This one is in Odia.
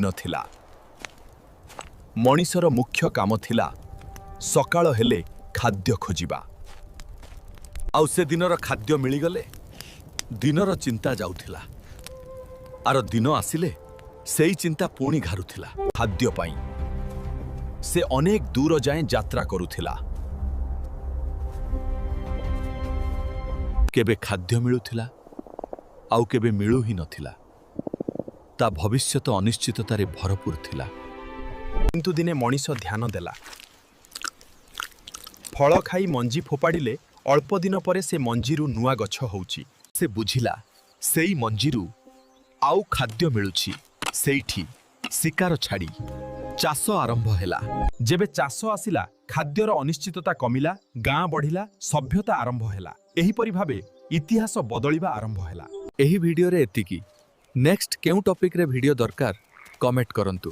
ଦିନ ଥିଲା। ମଣିଷର ମୁଖ୍ୟ କାମ ଥିଲା ସକାଳ ହେଲେ ଖାଦ୍ୟ ଖୋଜିବା। ଆଉ ସେ ଦିନର ଖାଦ୍ୟ ମିଳିଗଲେ ଦିନର ଚିନ୍ତା ଯାଉଥିଲା। ଆର ଦିନ ଆସିଲେ ସେଇ ଚିନ୍ତା ପୁଣି ଘାରୁଥିଲା। ଖାଦ୍ୟ ପାଇଁ ସେ ଅନେକ ଦୂର ଯାଏଁ ଯାତ୍ରା କରୁଥିଲା। କେବେ ଖାଦ୍ୟ ମିଳୁଥିଲା, ଆଉ କେବେ ମିଳୁ ହିଁ ନଥିଲା। ତା ଭବିଷ୍ୟତ ଅନିଶ୍ଚିତତାରେ ଭରପୁର ଥିଲା। କିନ୍ତୁ ଦିନେ ମଣିଷ ଧ୍ୟାନ ଦେଲା। ଫଳ ଖାଇ ମଞ୍ଜି ଫୋପାଡ଼ିଲେ ଅଳ୍ପ ଦିନ ପରେ ସେ ମଞ୍ଜିରୁ ନୂଆ ଗଛ ହଉଛି। ସେ ବୁଝିଲା, ସେଇ ମଞ୍ଜିରୁ ଆଉ ଖାଦ୍ୟ ମିଳୁଛି। ସେଇଠି ଶିକାର ଛାଡ଼ି ଚାଷ ଆରମ୍ଭ ହେଲା। ଯେବେ ଚାଷ ଆସିଲା, ଖାଦ୍ୟର ଅନିଶ୍ଚିତତା କମିଲା, ଗାଁ ବଢ଼ିଲା, ସଭ୍ୟତା ଆରମ୍ଭ ହେଲା। ଏହିପରି ଭାବେ ଇତିହାସ ବଦଳିବା ଆରମ୍ଭ ହେଲା। ଏହି ଭିଡ଼ିଓରେ ଏତିକି। ନେକ୍ସଟ କେଉଁ ଟପିକ୍ରେ ଭିଡ଼ିଓ ଦରକାର, କମେଣ୍ଟ କରନ୍ତୁ।